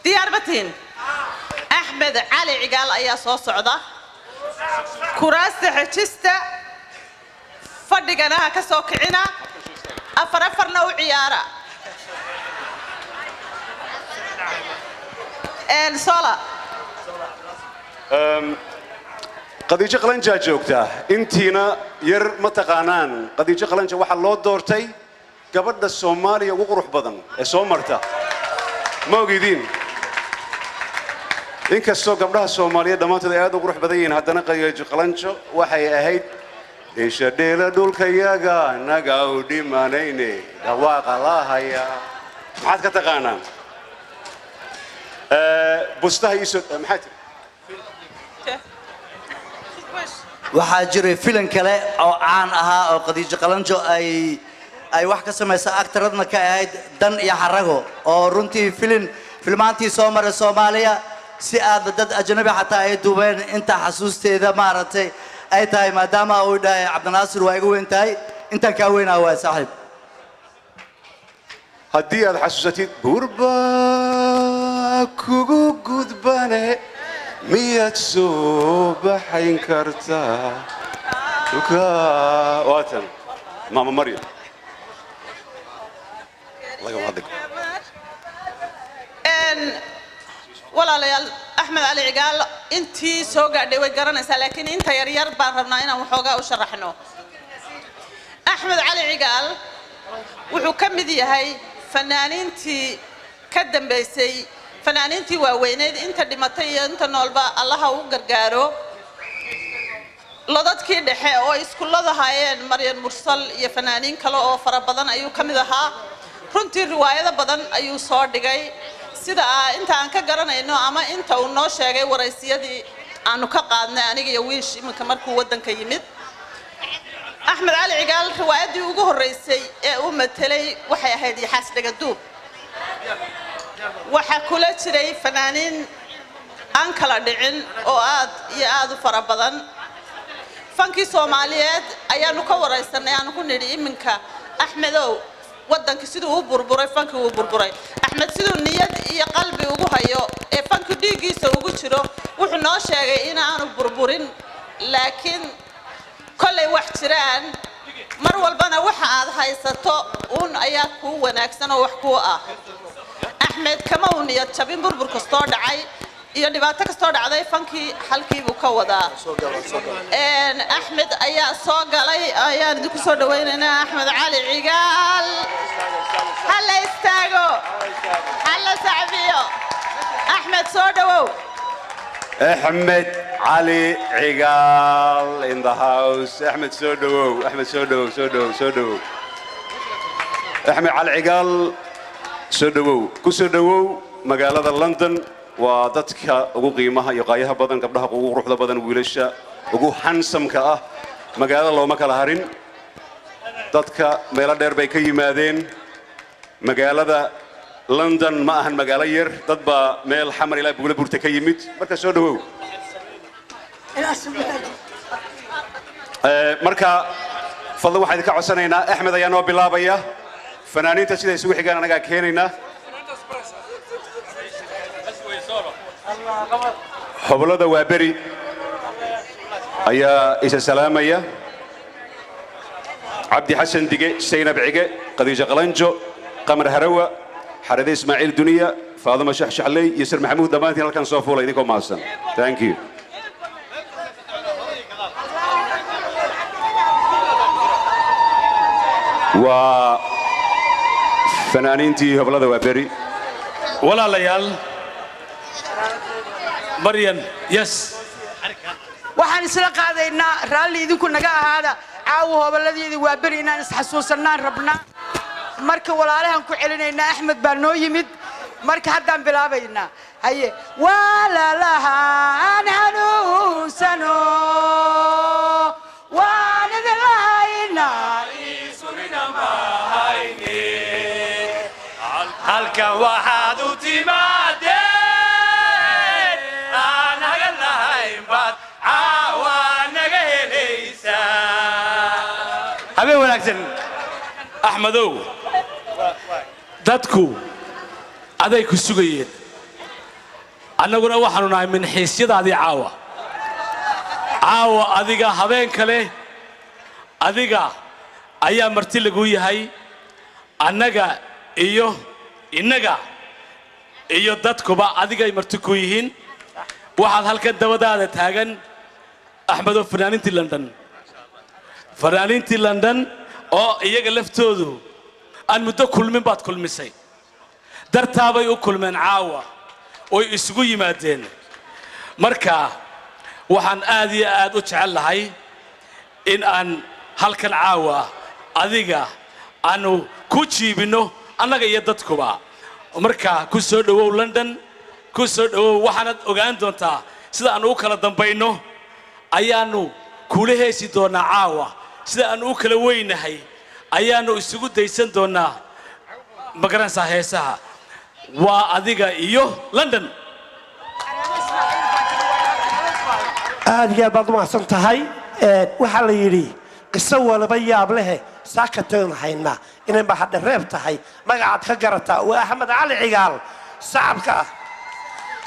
Diyaar ma tihin? Axmed Cali Cigaal ayaa soo socda. Kuraasta xejista, fadhigana ha ka soo kicina, afar afarna u ciyaara. Sola. Qadiijo Qalanjaa joogta. Intiina yar ma taqaanaan Qadiijo Qalanja. Waxaa loo doortay gabadha Soomaaliya ugu qurux badan ee soo marta. Ma ogidiin? Inkastoo gabdhaha Soomaaliyeed dhammaantood ay aad u qurux badan yihiin, haddana Qadiijo Qalanjo waxay ahayd dheesha dheela dhulkayaga naga u dhimanayne dhawaaqa lahaya. Maxaad ka taqaanaan? Bustaha iisoo maxaa tiri? Waxaa jiray filim kale oo caan ahaa oo Khadiijo Qalanjo ay wax ka samaysa, actoradna ka ahayd, Dan iyo Xarago, oo runtii filin filmaantii soo maray Soomaaliya si aad dad ajnabi xataa ay duubeen. Inta xasuusteeda maaragtay ay tahay, maadaama uu dhahay Cabdinaasir waa iga weyn tahay, intaan kaa weynaa waay saaxiib. Haddii aad xasuusatid "Buurba kugu gudbane miyaad soo baxayn kartaa dhulka", waatan Maama Maryam lagama hadli karo. Walaalayaal, Axmed Cali Cigaal intii soo gaadhay way garanaysaa, laakiin inta yaryar baan rabnaa inaan waxoogaa u sharaxno. Axmed Cali Cigaal wuxuu ka mid yahay fanaaniintii ka dambaysay fanaaniintii waaweyneyd. Inta dhimatay iyo inta noolba Allaha u gargaaro. Lodadkii dhexe oo ay iskulladahaayeen Maryan Mursal iyo fanaaniin kale oo fara badan ayuu ka mid ahaa. Runtii riwaayado badan ayuu soo dhigay, sida inta aan ka garanayno ama inta uu noo sheegay waraysiyadii aanu ka qaadnay aniga iyo Wiish iminka markuu waddanka yimid. Axmed Cali Cigaal riwaayaddii ugu horreysay ee uu matelay waxay ahayd Yaxaas Dhagaduub. Waxaa kula jiray fanaaniin aan kala dhicin oo aad iyo aad u fara badan. Fankii Soomaaliyeed ayaanu ka waraysanay, aanu ku nidhi, iminka Axmedow, waddankii siduu u burburay, fankii uu burburay, Axmed siduu niyad iyo qalbi ugu hayo ee fanku dhiiggiisa ugu jiro? Wuxuu noo sheegay inaanu burburin, laakiin kollay wax jiraan. Mar walbana waxa aad haysato uun ayaa kuu wanaagsan oo wax kuu ah. Axmed kama uu niyad jabin burbur kastoo dhacay iyo dhibaato kastoo dhacday, fankii halkiibuu ka wadaa. Axmed ayaa soo galay, ayaan idinku soo dhawaynaynaa. Axmed Cali Cigaal, ha la istaago, ha la sacbiyo. Axmed, soo dhawow. Axmed Cali Cigaal in the house. Axmed, soo dhawow. Axmed, soo dhawow, soo dhawow, soo dhawow. Axmed Cali Cigaal, soo dhawow, ku soo dhawow magaalada London. Waa dadka ugu qiimaha iyo qaayaha badan, gabdhaha ugu quruxda badan, wiilasha ugu handsome-ka ah. Magaalada looma kala harin, dadka meelo dheer bay ka yimaadeen. Magaalada London ma ahan magaalo yar, dad baa meel Xamar ilaa Buula Burta ka yimid. Marka soo dhawow. Marka fadlan waxaan idinka codsanaynaa, Axmed ayaa noo bilaabaya. Fanaaniinta sida isugu xigaan anagaa keenaynaa. Hobolada waa beri ayaa isa salaamaya: Cabdi Xasan Dige, Saynab Cige, Khadiijo Qalanjo, Qamar Harawa, Xarade Ismaaciil Duniya, Faaduma Shaxshaxley iyo Sir Maxamuud. Dhammaantiin halkan soo fuula idinkoo mahadsan. Thank you. Waa fanaaniintii hobolada waa beri. Walaalayaal, Maryan, yes. Waxaan isla qaadaynaa, raalli idinku naga ahaada, caawa hobolladeedii waa beri inaan isxasuusannaan rabnaa. Marka walaalahan ku celinaynaa. Axmed baa noo yimid, marka haddaan bilaabaynaa. Haye, walaalahaan xanuunsano waan idin lahaynaa. Halkan waxaad u timaadeen aan naga lahayn baad caawa naga helaysaa. Habeen wanaagsan, Axmedow. Dadku aday ku sugayeen, annaguna waxaanu nahay minxiisyadaadii caawa. Caawa adiga habeen kale adiga ayaa marti lagu yahay. Annaga iyo innaga iyo dadkuba adigay marti ku yihiin. Waxaad halkan dabadaada taagan, Axmedow, fanaaniintii London, fanaaniintii London oo iyaga laftoodu aan muddo kulmin baad kulmisay. Dartaabay u kulmeen caawa oy isugu yimaadeen. Marka waxaan aad iyo aad u jecel lahay in aan halkan caawa adiga aanu ku jiibinno, annaga iyo dadkuba. Marka ku soo dhowow London, ku soo dhowow. Waxaanad ogaan doontaa sida aanu u kala dambayno ayaannu kula heesi doonaa caawa. Sida aanu u kala weynahay ayaannu isugu daysan doonaa, ma garanaysaa, heesaha. Waa adiga iyo London. Aad iyo aad baad u mahadsan tahay. Waxaa la yidhi qiso walaba yaab lehe saakataynu haynaa inay mahadhareeb tahay. Magacaad ka garataa waa Axmed Cali Cigaal. Sacabka ah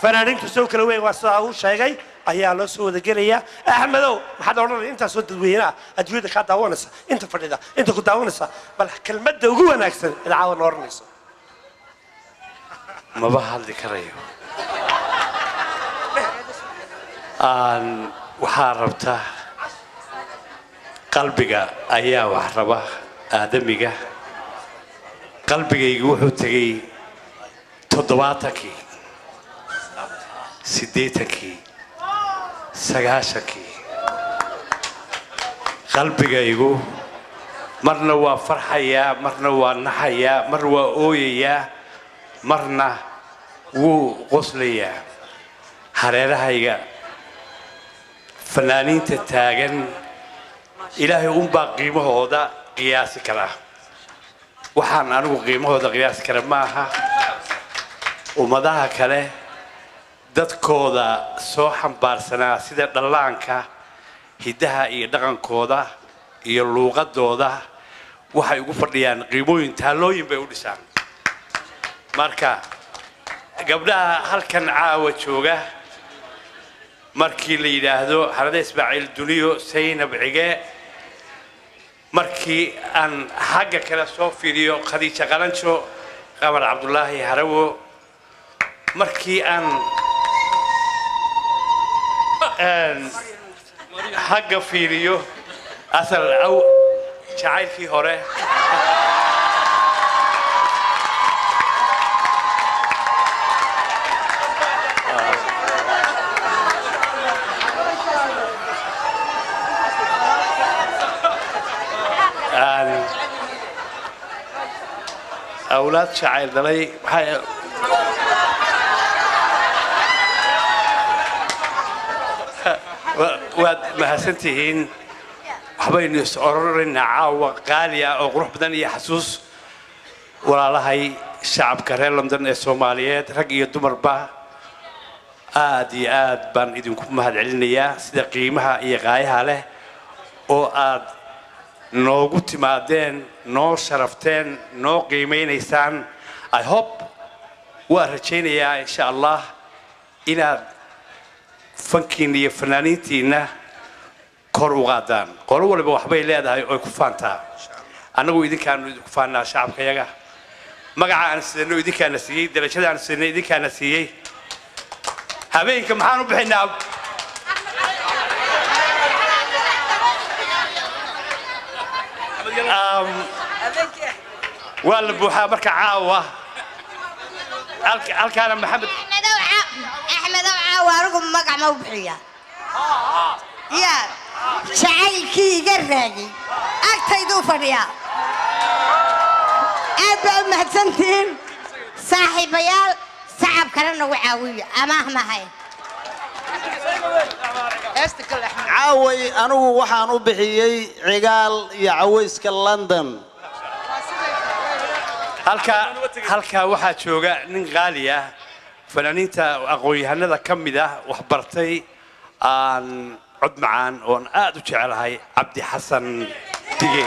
fanaaniintu soo kala weyn waa sidaa uu sheegay ayaa loo soo wada gelayaa. Axmedow, maxaad odhanaya intaasoo dadweynaha adduunyada kaa daawanaysa, inta fadhida, inta ku daawanaysa? Bal kelmadda ugu wanaagsan ee caawa odhanayso. Maba hadli karayo. Aan waxaa rabta qalbiga ayaa wax raba aadamiga. Qalbigaygu wuxuu tegey 70-kii, 80-kii, 90-kii. Qalbigaygu marna waa farxayaa, marna waa naxayaa, mar waa ooyayaa, marna wuu qoslayaa. Hareerahayga fanaaniinta taagan Ilaahay unbaa qiimahooda qiyaasi karaa. Waxaan anigu qiimahooda qiyaasi kara ma aha. Ummadaha kale dadkooda soo xambaarsanaa sida dhallaanka hiddaha iyo dhaqankooda iyo luuqadooda waxay ugu fadhiyaan qiimooyin, taallooyin bay u dhisaan. Marka gabdhaha halkan caawa jooga, markii la yidhaahdo Xarade Ismaaciil Duniyo, Saynab Cige, markii aan xagga kale soo fiiriyo Khadiija Qalanjo, Qamar Cabdulaahi Harawo, markii aan xagga fiiriyo asal aw jacaylkii hore, awlaad jacayl dhalay, waxay waad mahadsantihiin. Waxbaynu is ororinaynaa caawa qaali ah oo qurux badan iyo xasuus. Walaalahay shacabka reer London ee Soomaaliyeed, rag iyo dumarba, aad iyo aad baan idinku mahad celinayaa sida qiimaha iyo qaayaha leh oo aad noogu timaadeen, noo sharafteen, noo qiimaynaysaan. I hope, waan rajaynayaa insha Allah inaad fankiinna iyo fanaaniintiinna kor u qaadaan. Qolo waliba waxbay leedahay oy ku faantaa. Annagu idinkaanu idinku faannaa. Shacabkayaga magaca aan sidano idinkaana siiyey, darajada aan sidano idinkaana siiyey. Habeenka maxaan u bixinaa? Waa la buuxaa marka caawa halkaana Maxamed. Axmedow, caawa anigu magac ma u bixiya yaa jacaylkii iga raagay agtayduu fadhiyaa. Aad baa u mahadsantihiin saaxiibayaal. Sacabkana nagu caawiyo amaah mahay. Caaway anigu waxaan u bixiyey Cigaal iyo cawayska London. Halkaa waxaa jooga nin qaali ah, fanaaniinta aqoon-yahanada ka mid ah, wax bartay, aan cod macaan oon aad u jecelahay, Cabdi Xasan Dige.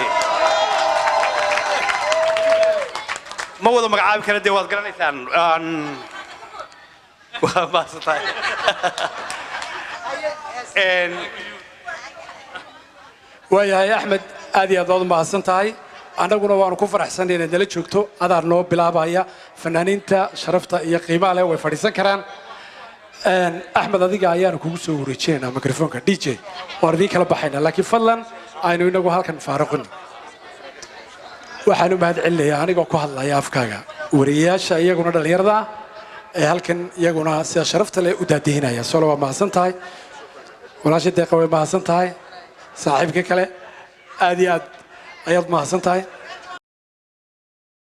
Ma wada magacaabi kara, dee waad garanaysaan. Waa mahadsantahay. Waayahay Axmed, aad iyo aad baad u mahadsan tahay. Annaguna waanu ku faraxsanay inaad nala joogto. Adaa noo bilaabaya. Fanaaniinta sharafta iyo qiimaha leh way fadhiisan karaan. Axmed, adiga ayaanu kugu soo wareejinaynaa mikrofoonka. DJ waan idiin kala baxaynaa, laakiin fadlan aynu inagu halkan faaruqin. Waxaan u mahad celinayaa, anigoo ku hadlaya afkaaga, wariyayaasha iyaguna dhallinyarada ah ee halkan iyaguna sida sharafta leh u daadihinaya. Solo, waa mahadsan tahay. Walaasha Deeqa way mahadsan tahay. Saaxiibka kale, aad iyo aad ayaad mahadsan tahay.